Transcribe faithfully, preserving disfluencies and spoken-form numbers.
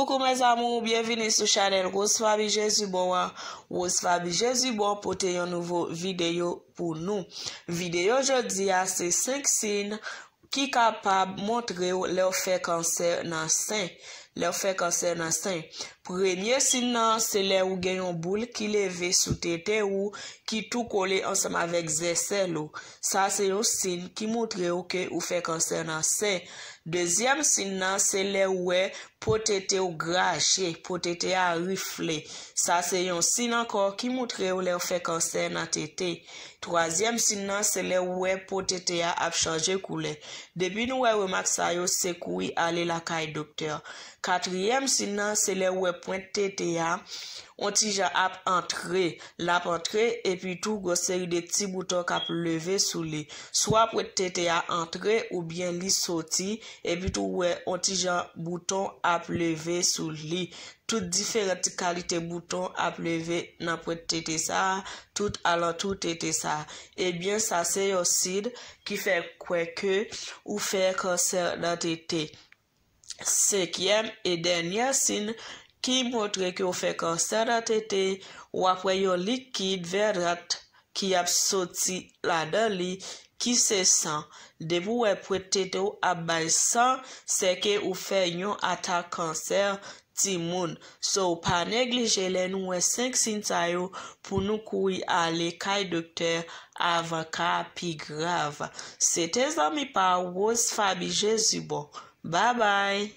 Coucou mes amours, byenvini sou chanèl Rose Faby Jezibon an. Rose Faby Jezibon pote yon nouvo videyo pou nou. Videyo jodi a se senk siy ki kapab montre w lè w fè kansè nan sen. Lè w fè kansè nan sen. Premye siy nan se lè ou gen yon boul ki leve sou tete ou ki tou kole ansanm avèk zèsèl ou. Sa se yon siy ki montre w ke ou fè kansè nan sen. Dezyèm siy nan se lè ou wè po tete w graje, po tete a rifle. Sa se yon siy ankò ki montre w lè w fè kansè nan tete. Twazyèm siy nan se lè ou wè po tete a ap chanje koulè. Depi nou wè remak sa yo, se kouri ale lakay doktè. Katriyèm siy nan se lè ou wè pwent tete a on ti jan ap antre, l ap antre epi tou gwo seri de ti bouton k ap leve sou li. Swa pwent tete a antre oubyen li soti, epi tou wè on ti jan bouton ap leve sou li. Tout diferan ti kalite bouton ap leve nan pwent tete sa a, tout alantou tete sa a. Ebyen, sa se yon siy ki fè kwè ke ou fè kansè nan tete. Senkyèm e dènyè siy ki montre ke w fè kansè nan tete, w ap wè yon likid vèrat ki ap soti ladan li, ki se san. Depi w wè pwent tete w ap bay san, se ke ou fè yon atak kansè timoun. So, pa neglije lè nou wè senk siy sa yo pou nou kouri ale kay doktè avan ka pi grav. Se te zanmi pa w Rose Faby Jezibon. Babay!